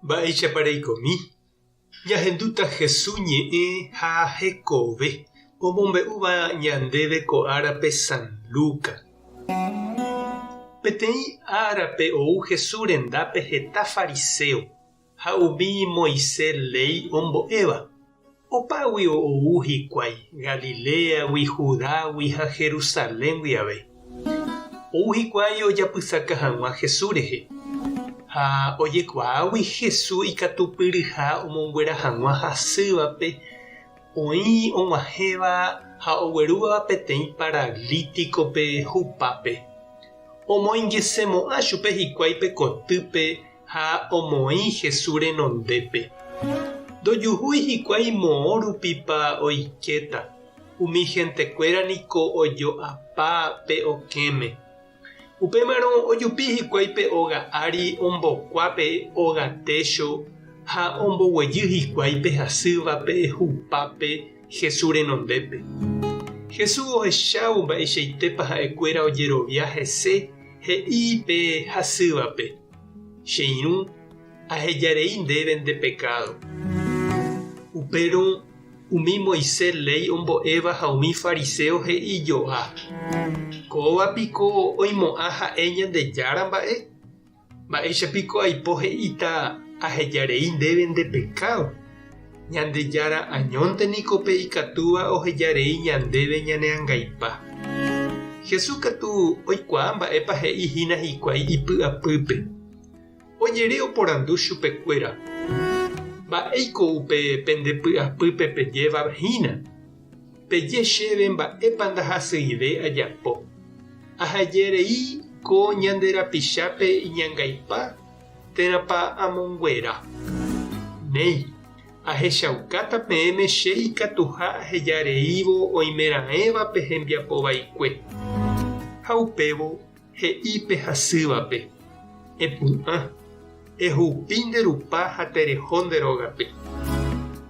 Mba'éichapa reikomi? Ñahendúta Hesu ñe'ẽ ha hekove omombe'úva ñandéve ko árape San Luca. Peteĩ árape ou Hesu rendápe heta fariséo ha umi Moisés léi ombo'éva. Opáguio ou hikuái, Galiléagui, Judágui ha Jerusaléngui avei. Ou hikuái ojapysaka hag̃ua Jesús rehe. Ha ojekuaágui Jesús ikatupyryha omonguera hag̃ua hasývape, oĩ og̃uahẽva ha oguerúva peteĩ paralítikope hupápe. Omoingesemo'ã chupe hikuái pe kotýpe ha omoĩ Jesús renondépe. Ndojuhúi hikuái moõ rupipa oikéta, umi hentekuéra niko ojo'apa pe okẽme. Upémarõ ojupi hikuái pe óga ári ombokua pe óga técho ha omboguejy hikuái pe hasývape hupápe Jesús renondépe. Jesús ohechávo mba'eichaitépa ha'ekuéra ojerovia hese he'i pe hasývape, Che irũ, ahejarei ndéve nde pekádo. Upérõ umi Moisés léi ombo'éva ha umi fariséo he'i joa, Kóva piko oimo'ã ha'e Ñandejára mba'e? Mba'éicha piko aipo he'íta ahejarei ndéve nde pekádo? Ñandejára añónte niko pe ikatúva ohejarei ñandéve ñane angaipa. Jesús katu oikuaa mba'épa he'i hína hikuái ipy'apýpe. Ojere oporandu chupekuéra, Mba'éiko upe pende py'apýpe pejéva hína? Peje chéve mba'épa ndahasyive ajapo. Ahajerei ko ñande rapichápe iñangaipa térãpa amonguera. Néi, ahechaukáta peẽme che ikatuha aheja reívo oimeraẽvape hembiapo vaikue. Ha upévo he'i pe hasývape, Epu'ã, ehupi nde rupa ha tereho nde rógape.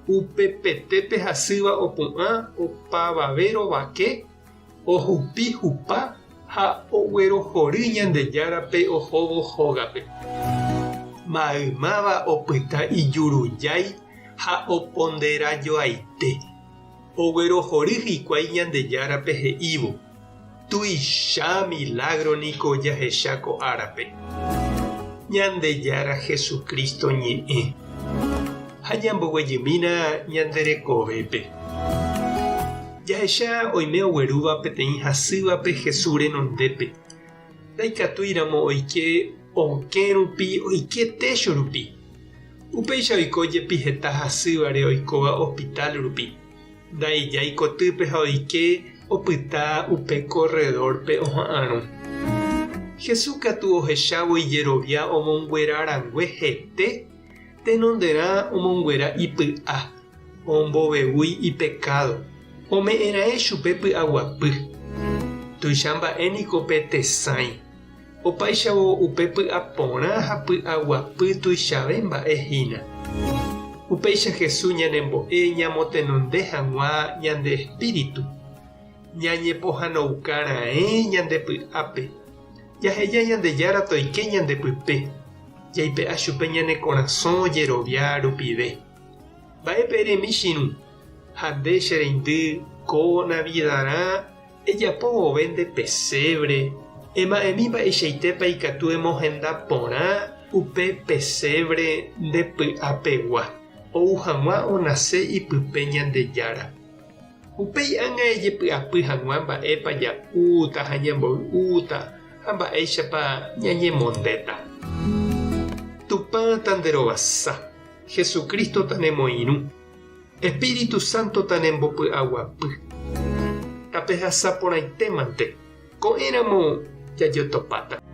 Upepete pe hasýva opu'ã opavave rovake, ohupi hupa ha oguerohory Ñandejárape ohóvo hógape. Maymáva opyta ijurujái ha oponderajoaite. Oguerohory hikuái Ñandejárape he'ívo, Tuicha milágro niko jahecha ko árape. Ñandejára Jesucristo ñe'ẽ. Ha ñamboguejymína ñande rekovépe. Jahecha oime oguerúva peteĩ hasývape Jesús renondépe. Ndaikatúiramo oike okẽ rupi oike técho rupi. Upéicha oiko jepi heta hasývare oikóva hospital rupi. Ndaijái kotýpe ha oike opyta upe korredórpe oha'arõ. Jesús katu ohechávo ijerovia omonguera rangue hete, tenonderã omonguera ipy'a, ombovevúi ipekádo, ome'ẽraẽ chupe py'aguapy. Tuicha mba'e niko pe tesãi. Opáichavo upe py'aporã ha py'aguapy tuichave mba'e hína. Upéicha Jesús ñanembo'e ñamotenonde hag̃ua ñande espíritu, ñañepohãnouka raẽ ñande py'ápe, jaheja Ñandejára toike ñande pype, jaipe'a chupe ñane korasõ jerovia rupive. Mba'épe eremi chirũ, ha nde che reindy ko Navidarã Ejapo vove nde pesebre, ema'ẽmi mba'eichaitépa ikatu emohenda porã upe pesebre nde py'a pegua, ou hag̃ua onase ipype Ñandejára. Upéi ág̃a ejepy'apy hag̃ua mba'épa ja'úta ha ñamboy'úta ha mba'éichapa ñañemondéta. Tupã tanderovasa, Jesucristo tanemoirũ. Espíritu Santo tanembopy'aguapy. Tapehasa porãitémante, ko'ẽramo jajotopáta.